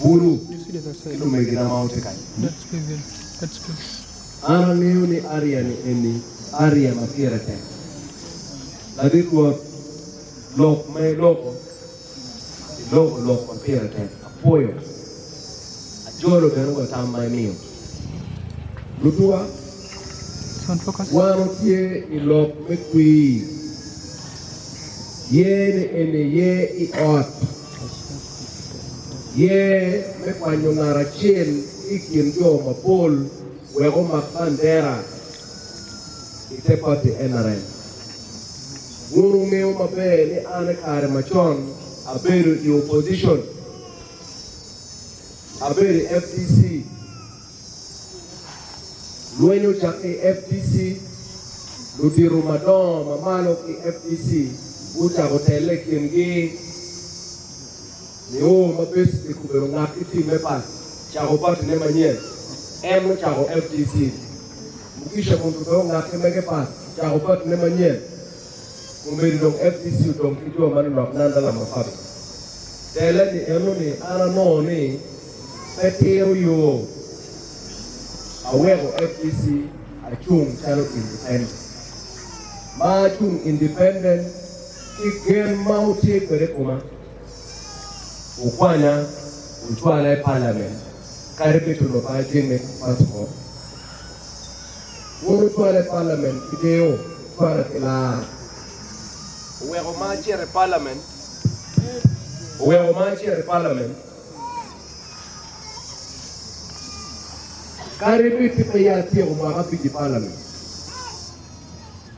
Bulu ki lumegina ma wutye kany. An angeyo ni ariya ni eni ariya ma pire tek. Ladit Rwot, lok ma iloko, iloko lok ma pire tek. Apwoyo. Ajolo bene wa tam ma imiyo. Lutuwa, wan watye i lok me kwir. Ye ni eni ye i ot. Ye me kwanyo ngat acel ki i kin jo mapol wek omak bandera i te pati NRM. Wun wungeyo maber ni an i kare macon abedo i opposition, abedo i FDC. Lweny ocakke i FDC, ludito madongo ma malo ki i FDC gucako telle i kingi nio ma Beslik obedo ngat ki tim me pat cako patine manyen. En ocako FDC. Mugisha Muntu bene ongat ki mege pat ocako patine manyen. Kombeddi dong FDC odong ki jo ma lulok Nandala Mafabi. Telle ni eno-ni an anongo ni Pe tiro yo aweko FDC acung calo independent. Ma acung independent ki gen ma wutye kwede i koma, wukwanya wucwala i parliament kadi bed onongo pe ajenge ki party mo. Wun wucwala i parliament ki deyo, wucwala ki lar. Oweko ma acito i parliament, oweko ma acito i parliament. Kadi bed ni peya atyeko mwaka abic i palament,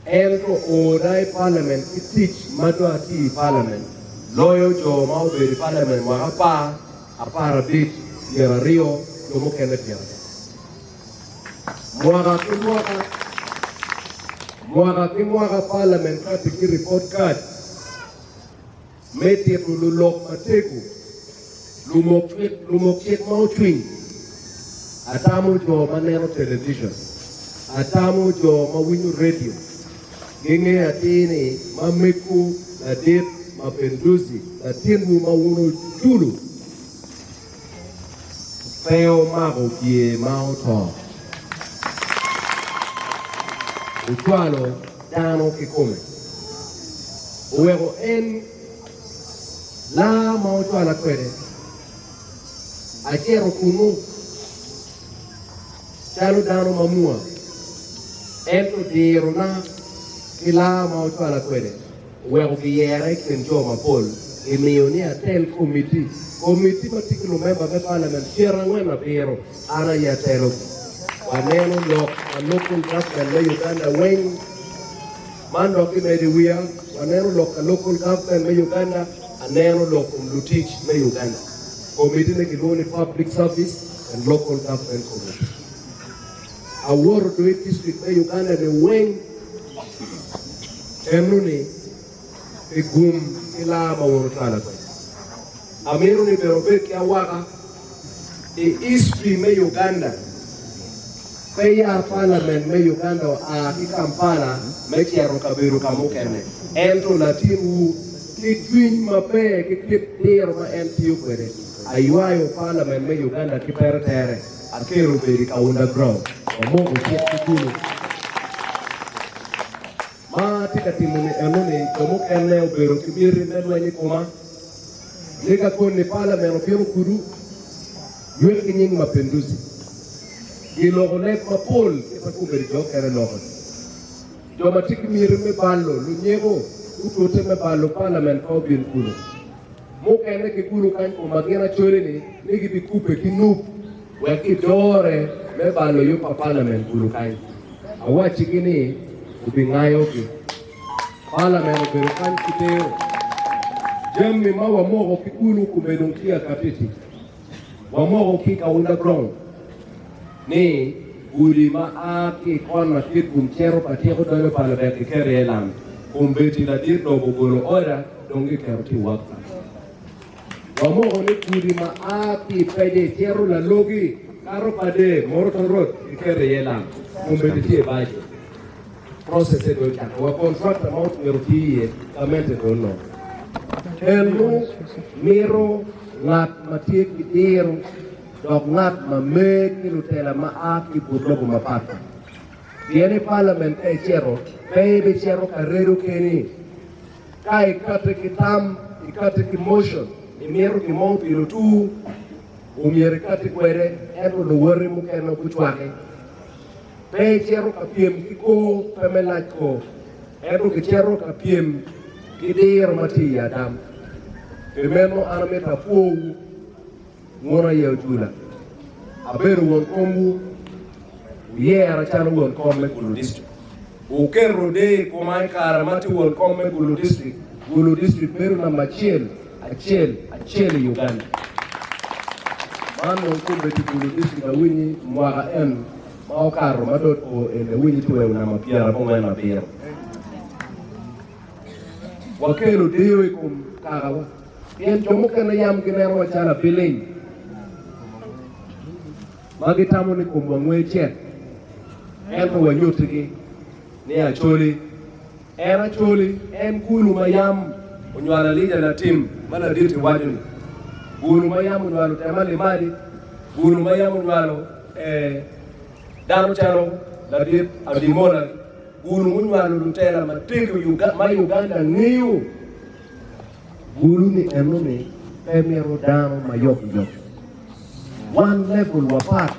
ento oda i palament ki tic ma dong atiyo i palament loyo jo ma obedo i palament mwaka apar, aparabic, pyeraryo, jo mukene pyeradek. Mwaka ki mwaka, mwaka ki mwaka palament kati ki ripot kad. Me tito lulok matego, lumok cik ma ocwiny, atamo jo ma neno television, atamo jo ma winyo redio, gingeyo atir ni ma mego ladit Mapenduzi, latinwu ma wun oculo, pe omako bye ma oto. Ocwalo dano kikome. Oweko en laa ma ocwala kwede. Acito kunnu calo dano mamwa, ento dirona ki laa ma ocwala kwede oweko giyera i kin jo mapol. Gimiyo ni atel komiti, komiti ma tye ki lumemba me palament pyerangwen abiro, an aye atelogi. Waneno lok pa local government me Uganda weng. Man dok gimedo i wiya, waneno lok ka local government me Uganda, aneno lok kom lutic me Uganda. Komiti ne kilwongo ni Public Service and Local Government Committee. Awoto dong i district me Uganda ni weng, eno ni pi gum ki laa ma wun wucwala kwede. Amito ni bene wubed ki awaka i history me Uganda. Pe ya Parliament me Uganda oa ki Kampala me cito kabedo ka mukene, ento latinwu ki cwiny maber ki kit diro ma en tiyo kwede, aywayo Parliament me Uganda ki tere tere, akelo obedo i Kaunda Ground, wamoko cik ki kunu. Ma atye ka timo ni eno-ni, jo mukene obedo ki miti me lweny i koma, ni ka koni Parliament obino kudu, ywek ki nying Mapinduzi. Giloko leb mapol kit ma kombeddi jo okene loko-ni. Jo ma tye ki miti me balo lunyeko gutute me balo Parliament pe obin kunu. Mukene gigulu kany koma gin acoli-ni ni gibikubbe ki nup wek gidore me balo yub pa Parliament kulu kany. Awaccigi ni obingayogi. Parliament obedo kany ki deyo. Jami ma wamoko ki kulu kome dong tye akati i tic. Wamoko ki Kaunda Ground ni gudi ma a ki i kona Kitgum cito Patyeko donyo Palabek giketo iye lam. Kombeddi ladit lobo ogolo oda dong giketo tye i work. Wamoko ni gudi ma a ki i Pece cito Lalogi kato Pader Moroto Road giketo iye lam. Kombeddi tye i budget. Process-se dong ocakke wa contractor ma myero oti iye gamente dong onongo. Eno mito. ngat ma tye ki diro dok ngat ma mer ki lutela ma a ki i but lobo mapatpat. Pien i palament ka icito, pe ibicito ka redo keni. Ka ikati ki tam, ikati ki motion, imito gin mo pi lutur, omyero ikati kwede ento luwoti mukene gucwaki. Pe icito ka pyem ki kor pe me lac kor, ento kicito ka pyem ki diro ma tye i adam. Pi meno an amito apwowu, wun aye Ojula. Abedo won komwu, wuyera calo won kom me Gulu District. Wuketo deyo i koma i kare ma atye won kom me Gulu District. Gulu District bedo namba acel, acel, acel i Uganda. Man dong kombeddi Gulu District awinyi mwaka en ma okato ma dot o eni awinyi tye weko namba 97. Wakelo deyo i kom kakawa pien jo mukene yam ginenowa calo abiling ma gitamo ni komwa ngwe cek ento wanyutigi ni Acholi En Acholi en gulu ma yam onywalo Alija Latim ma ladit-ti waco-ni, gulu ma yam onywalo Tema Limadi, gulu ma yam onywalo dano calo ladit Adimola, gulu munywalo lutela matego ma Uganda ngeyo. Gulu-ni enoni pe mito dano ma yot yot. Wan level wa pat.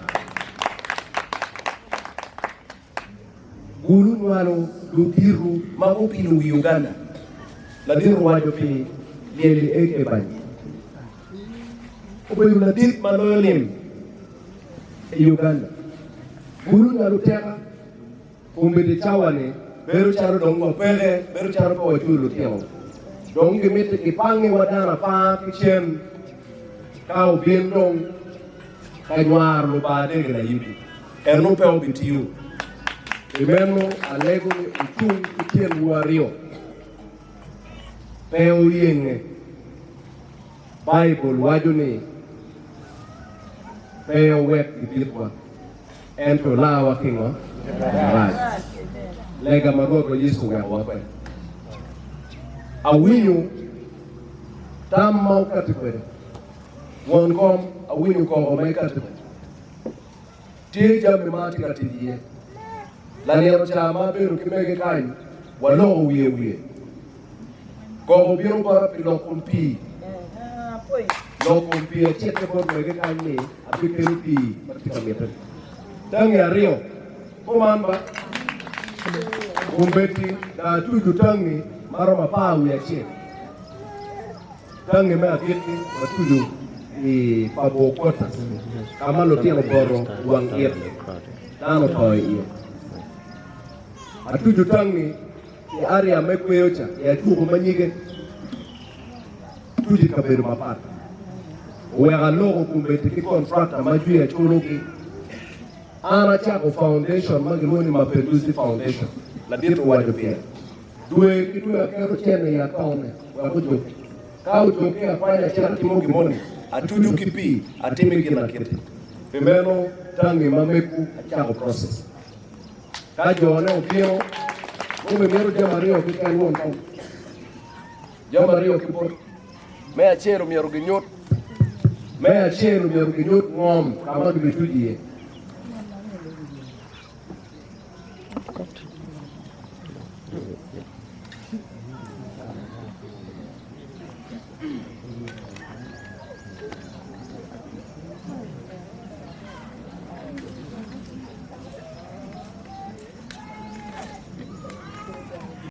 Gulu nywalo ludito ma gupilo wi Uganda. Ladit owaco pi lyel i AK Banyi. Obedo ladit ma loyo lim i Uganda. Gulu nywalo teka kombeddi i cawa ni bedo calo dong wapeke, bedo calo pe waculo lutino. Dong gimiti gipangi wa dano apar ki cen ka obin dong ka nywaro Lubanga dege layibi. Eno pe obitiyo. Pi meno alego ni wucung ki tyenwu aryo, pe wuyenge. Baibul waco ni, Pe wuwek gibitwa, ento larwa ki ngo? Marac. Lega ma Rwotwa Yecu owekowa kwede. Awinyo tam ma wukatti kwede. Won kom, awinyo koko ma ikatti kwede. Tye jami ma atye ka tic iye. Lanino ca ma abedo ki mege kany, waloko wiye wiye. Koko obino bota pi lok kom pii. Lok kom pii acikke bot mege kany ni abikelo pii ma tye ka mitte. Tangi aryo. Kuman ba, kombeddi dong atuco tangi ma romo 11. Tangi me agikki watuco i Pabo Quarters ka ma lutino opoto i wang it dano oto iye. Atuco tangi i area me kweyo ca i acuku ma nyige tuco i kabedo mapat. Oweko aloko kombeddi ki kontrakta ma jwi aculogi. An acako foundation ma gilwongo ni Mapenduzi Foundation, ladit owaco pire. Dwe ki dwe aketo cente i akaunne wek ojokke. Ka ojokke, akwanyo acito atimo gin moni, atuco ki pii, atime gin akiti. Pi meno, tangi ma megwu acako process. Ka jone obino, gubimito jami aryo keken won kom. Jami aryo ki bot. Me acel omyero ginyut. Me acel omyero ginyut ngom ka ma gibituco iye.